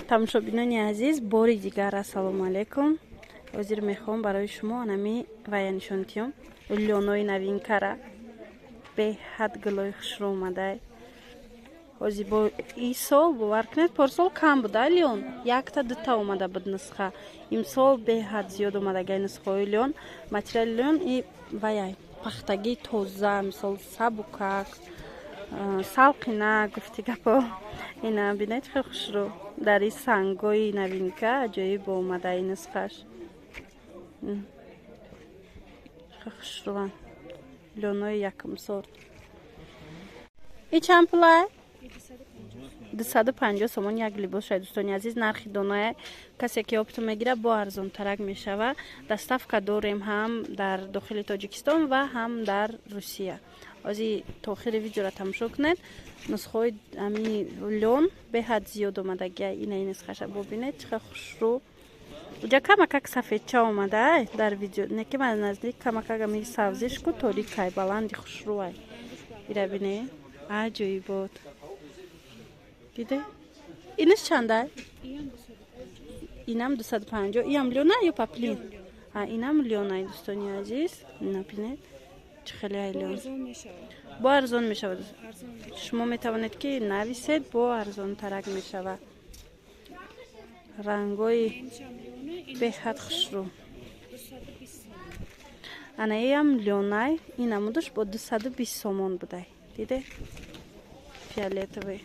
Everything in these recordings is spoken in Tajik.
Тамошобинони азиз, бори дигар ассалому алайкум. Ҳозир мехоҳам барои шумо анами вая нишон диҳам. Лёнои новинкара. Беҳад гулои хушрӯ омадай. Ҳозир бо и сол, бовар кунед, порсол кам буда лён, якта дута омада буд нусха. Имсол беҳад зиёд омадагай нусхаҳои лён. Материали лён и ваяй пахтагии тоза, мисол сабукак, салқина, гуфти гапо. Ина бинед, хеле хушрӯ. Дар и сангои новинка аҷоиб омада и нусхаш. Хеле хушрӯан. Лёнои якум сорт. И чанд пулай? 250 сомон як либос шуд, дӯстони азиз. Нархи доная, касе ки оптом мегирад, бо арзонтарак мешава. Доставка дорем ҳам дар дохили Тоҷикистон ва ҳам дар Русия. Ҳозир то охири видеоро тамошо кунед. Нусхаҳои ами лён беҳад зиёд омадагия. Ина ин нусхаша бубинед, чӣ хел хушрӯ. Уҷа камакак сафедча омада дар видео, не ки ман наздик камакак ами савзиш ку торикай, баланди хушрӯай. Ира бине, аҷоибот. Диде? Инаш чандай? Инам 250. Иам лёна ё поплин? А инам лёнай, дӯстони азиз. Ина бинед, чӣ хеле ай лён. Бо арзон мешавад. Шумо метавонед ки нависед, бо арзонтарак мешавад. Рангои беҳад хушрӯ. Ана иам лёнай, ин намудаш бо 220 сомон будай. Диде? Фиолетовый.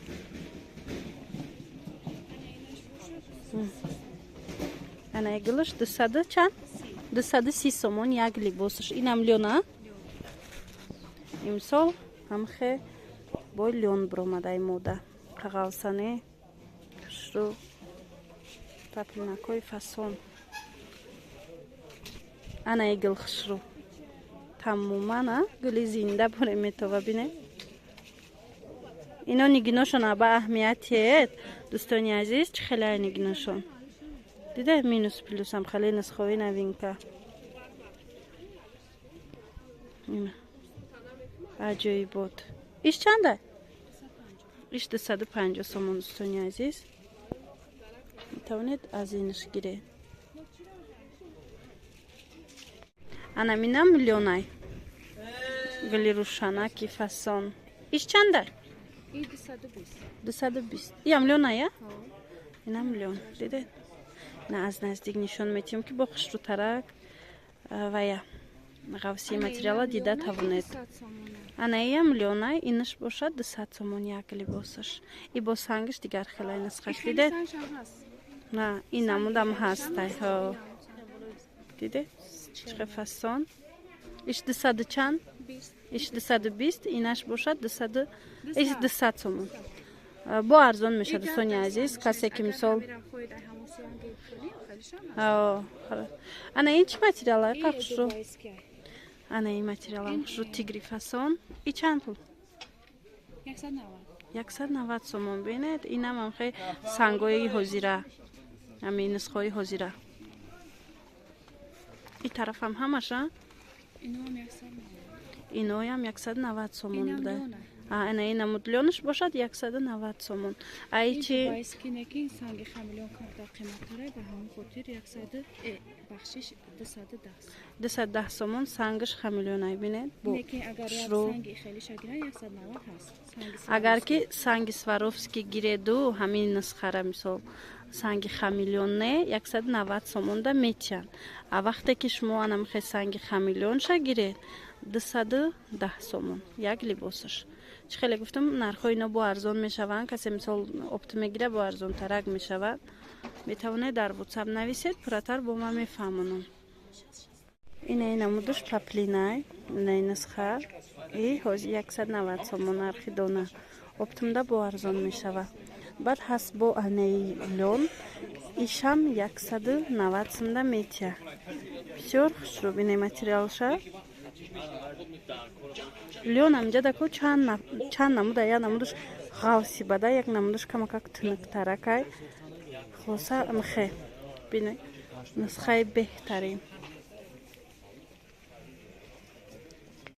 Ана гулаш 200 чанд? 230 сомон як либосаш. Инам лёна? Имсол ҳамхе бо лён биромадай мода. Қағалсане хушрӯ. Поплинакҳои фасон. Ана и гул хушрӯ. Тамоман а гули зинда боре метова, бинед. Ино нигиношон аба аҳамиятиед, дӯстони азиз, чӣ хеле ай нигиношон. Дида, минус плюсам хеле нусхаҳои новинка. Аҷоибот. Иш чанда? Иш 250 сомон, дӯстони азиз. Метавонед аз инаш гиред. Ана минам лёнай. Гули рӯшанаки фасон. Иш чанда? 220. Иам лёна, я? Инам лён. Дидед? На аз наздик нишон метиҳем, ки бо хушрӯтарак вая ғавсии материала дида тавонед. Ана иам лёнай, инаш бошад 200 сомон як либосаш. И бо сангаш дигар хелай нусхаш. Дидед? На, ин намудам ҳастай. Ҳо. Дидед? Чӣ хел фасон. Иш 200 чанд? Иш 220, инаш бошад 200, иш 200 сомон. Бо арзон мешавад, дӯстони азиз, касе ки мисол ана ин чӣ материал ай хушрӯ? Ана ин материалам хушрӯ, тигри фасон. И чанд пул? 190 сомон. Бинед, инам ҳамхе сангои ҳозира, ҳамин нусхаҳои ҳозира. И тарафам ҳамаша? Иноям 190 сомон буда. Ана ин намуд лёнаш бошад 190 сомон. Ай чи? Санги хамелеон камтар қиматтаре, ба ҳамон хотир 100, бахшиш, 210. 210 сомон сангаш хамелеон ай, бинед. Бо агар санги хеле шагира 190 ҳаст. Агар ки санги Сваровски гиреду ҳамин нусхара, мисол санги хамелеон не, 190 сомонда метиҳанд. А вақте ки шумо анамхе санги хамелеонша гиред, 210 сомон як либосаш. Чӣ хеле гуфтам, нархҳои ино бо арзон мешаванд. Касе мисол опт мегирад, бо арзонтарак мешавад. Метавонед дар WhatsApp нависед, пурратар бо ман мефаҳмонам. Ина ин намудаш поплинай, ина ин нусха. И ҳозир 190 сомон нархи дона. Оптумда бо арзон мешавад. Баъд ҳаст бо анаи лён, ишам 190 сомда метиҳад. Бисёр хушрӯ, бинед материалша. Лён амҷа дако чанд намуда, як намудаш ғавси бада, як намудаш камакак тунуктаракай. Хулоса амхе бинед, нусхаи беҳтарин.